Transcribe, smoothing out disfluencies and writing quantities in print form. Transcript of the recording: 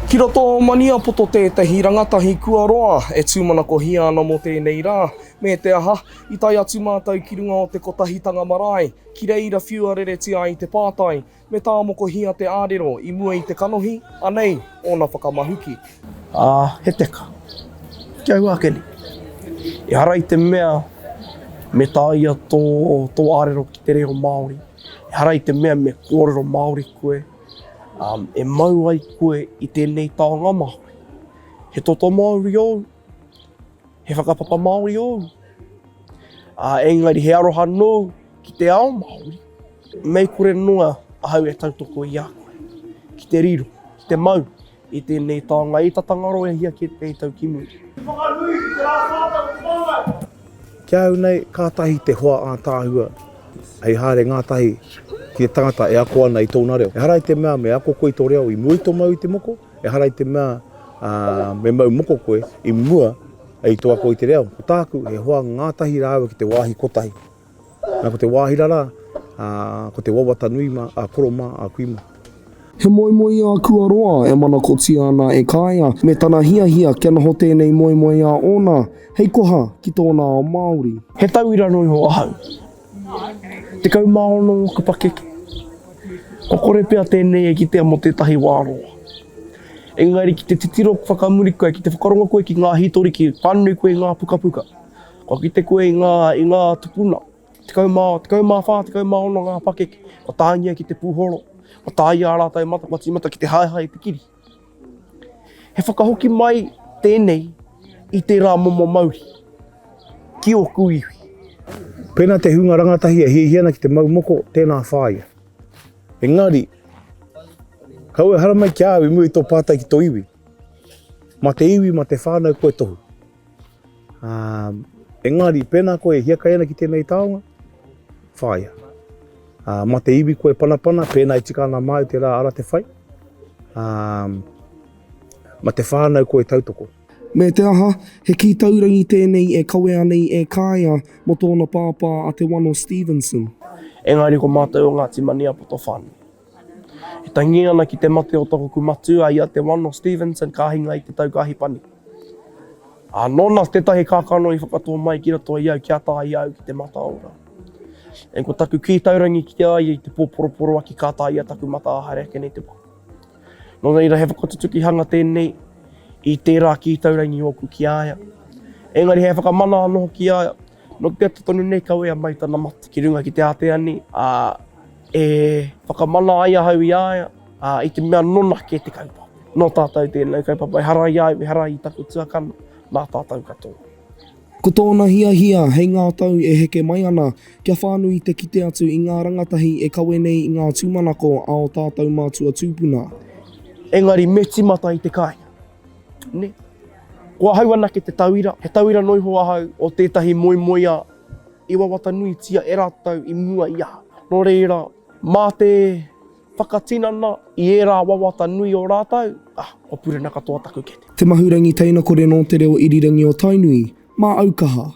Ki roto o Maniapoto tētahi rangatahi kua roa e tūmanakohia ana mō tēnei rā, me te aha, i tae atu mātou ki runga o te Kotahitanga Marae, ki reira whiua reretia ai te pātai, me tāmokohia te ārero i mua i te kanohi, anei ōna whakamahuki. Ā, he teka. Ki au ake nei. Ehara i te mea me tāia tō, tō ārero ki te reo Māori. Ehara i te mea me kōrero Māori koe. Um, e mau ai koe i tēnei taonga Māori. He toto Māori ōu, he whakapapa Māori ōu. Uh, engari he aroha nōu ki te ao Māori. Mei kore noa ahau e tautoko i a koe. Ki te riro, ki te mau i tēnei taonga i tatangaro e hia ki tēnei tau ki muri. Whakanui ki te rā whānau o te māngai. Ki a au nei, kātahi te hoa ātaahua hei haere ngātahi ki te tangata e ako ana i tōna reo. Ehara i te mea me ako koe i tō reo i mua i tō mau i te moko, ehara i te mea me mau moko koe i mua i tō ako i te reo. Ko tāku, he hoa ngātahi rāua ki te wāhi kotahi. Nā, ko te wāhi rarā, ko te wawata nui mā, a koro mā, a kui mā. He moemoeā kua roa e manakotia ana e Kaea, me tana hiahia kia noho tēnei moemoeā ōna hei koha ki tōna ao Māori. He tauira noa iho ahau. 16 ōku pakeke. Kua kore pea tēnei e kitea mō tētahi wā roa. Engari ki te titiro whakamuri koe, ki te whakarongo koe ki ngā hītori, ki pānui koe i ngā pukapuka, kua kite koe i ngā, i ngā tupuna. 14, 16 ngā pakeke, kua tāngia ki te pūhoro, kua tāia ā rātou mata, kua tīmata ki te haehae i te kiri. He whakahoki mai tēnei i tērā momo mauri ki ōku iwi. Pēnā te hunga rangatahi e hiahia ana ki te mau moko, tēnā whāia. Engari, kaua e haramai ki a au i mua i tō pātai ki tō iwi. Mā te iwi, mā te whānau koe tohu. Ā, engari, pēnā koe e hiakai ana ki tēnei taonga, whāia. Ā, mā te iwi koe panapana, pēnā e tika ana māu tērā ara te whai. Ā, mā te whānau koe tautoko. Me te aha, he kī taurangi tēnei e kawea nei e Kāea mō tōna pāpā a Te Wano Stevenson. Engari ko mātou o Ngāti Maniapoto whānui. E tangi ana ki te mate o toku matua i a Te Wano Stevenson ka hinga i te tau ka hipa nei. Ā, nōna tētahi kākano i whakatō mai ki roto i au kia tae i a au ki te mataora. E ko taku kī taurangi ki a ia i te pō poroporoaki ka tae ia taku mata ā haere ake nei te wā. Nō reira he whakatutukihanga tēnei i tērā kī taurangi ōku ki a ia. Engari he whakamana anō hoki a ia. Nō te ata tonu nei kawea mai tana mate ki runga ki te ātea nei, ā, e whakamana ai ahau i a ia, ā, i te mea nona kē te kaupapa. Nō tātou tēnei kaupapa, ehara i a au, ehara i taku tuakana, nā tātou katoa. Ko tōna hiahia hei ngā tau e heke mai ana, kia whānui te kite atu i ngā rangatahi e kawe nei i ngā tūmanako a ō tātou mātua tūpuna. Engari me tīmata i te kāinga. Nē. Ko ahau anake te tauira, he tauira noa iho ahau o tētahi moemoeā i wawata nuitia e rātou i mua i ahau. Nō reira, mā te whakatinana i ērā wawata nui o rātou, ah, kua purena katoa taku kete. Te Mahurangi Teinakore nō te reo irirangi o Tainui, mā Aukaha.